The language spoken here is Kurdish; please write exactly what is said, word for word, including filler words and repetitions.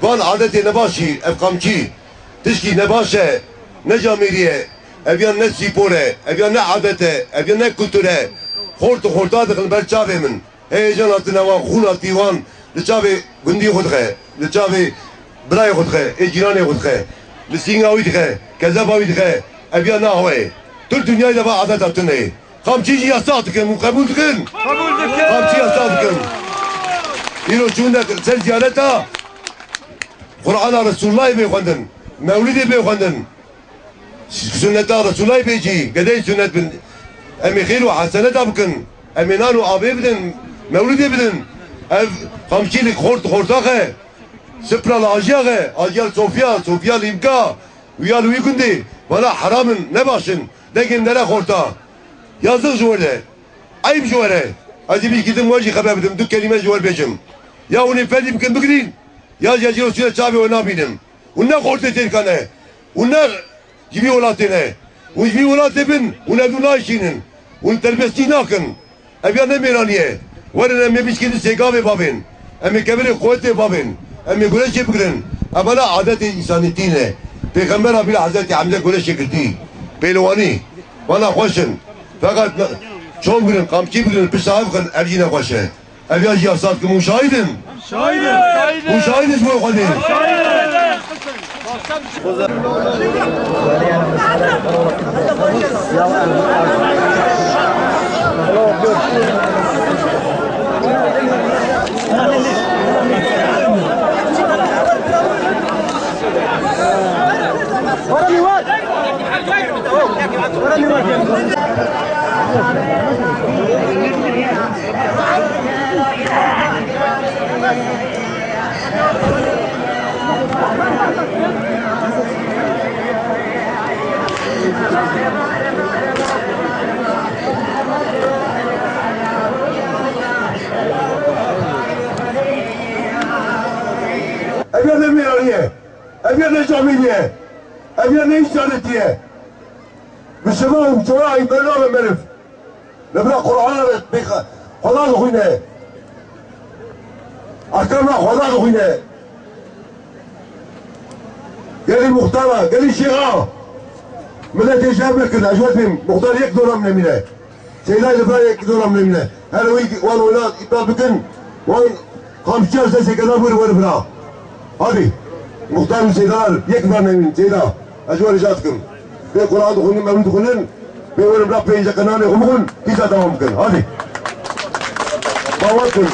Van adetê nebaş î, ev qamçî tişkî nebaş e, ne camêrî ye, ev ya ne spor e, ev ya ne adet e, ev ya ne kultur e. Xort û xorta dixin ber çavê min. Heyecana tune wan, xûna tî wan li çavê gundî xwe dixe, li çavê birayê xwe dixe, ê cîranê xwe dixe, li sînga wî dixe, kezeba wî dixe. Ev ya ne awe ye. Tu li dinyayê de va adeta tune ye. Qamçî jî yasax dikin, hûn qebûl dikin? Qebûl dikin. Qamçî yasax dikin. Îro çûne ser ziyareta Qur'ana Resûlullahê bê xwendin, mewlidê bê xwendin. Sunneta Resûlullahê bê cî, gedeyê sunnet bin. Em ê xêr û heseneta bikin. Em ê nan û avê bidin, mewlidê bidin. Ev qamçî li xort, xortax e. Sipra li ajiyax e, ajiya li Sofya, Sofya li Îmka, wiya li wî gundê. Vana heram in, nebaş in. Dengên dere xorta. Yazık ji we re. Eyb ji we re. Ez ê bişkîtim we jî xeber bidim, du kelîme ji we bêjim. Ya hûn ê fedî bikin bigirîn, ya jî ez ji Rûsya çavê we nabînim. Hûn ne xortê Tirkan e. Hûn ne ji vî welatê ne. Hûn ji vî welatê bin, hûn ev nayşînin. Hûn terbestî nakin. Ev ya ne mêranî ye. Werin em ê bişkîtin sêgavê bavên. Em ê kevirê quwetê bavên. Em ê gureşê bigirin. Ev bela adetê însanîtî ne. Pêxember a bîra Hezretî Hemze gureşê girtî. Pêlewanî. Vana xweş in. Feqet ne-, çom bigirin, qamçî bigirin, pişta ev xin, ev jî ne xweş e. Ev ya jî yasa dikim, hûn şahid in. Şahid in. Hûn şahid in ji bo Xwedê. Ev ya ne mêranî ye. Ev ya ne camêrî ye. Ev ya ne însanetî ye. Bi şima û çora eyber nabe meriv. Li vira Qur'ana re pêx-, Xweda dixwîne. Ehkama Xweda dixwîne. Gelî muxtara, gelî şêxa. Miletê jev nekin, ez ji we dibêm, muxtar yek dora min nemîne. Seydayê li vira yek dora min nemîne. Her wî wan wela îta bikin, wan Qamçiya ser sêkeda bû li we li vira. Hadi. Muxtar û seydalar yek vira nemîn, seyda. Ez ji we rica dikim. Bê Quran dixwînin, mewlûd dixwînin, bê werin vira pênce qenanê xwe bixwin, dîsa dewam bikin. Hadi. Bawer kun.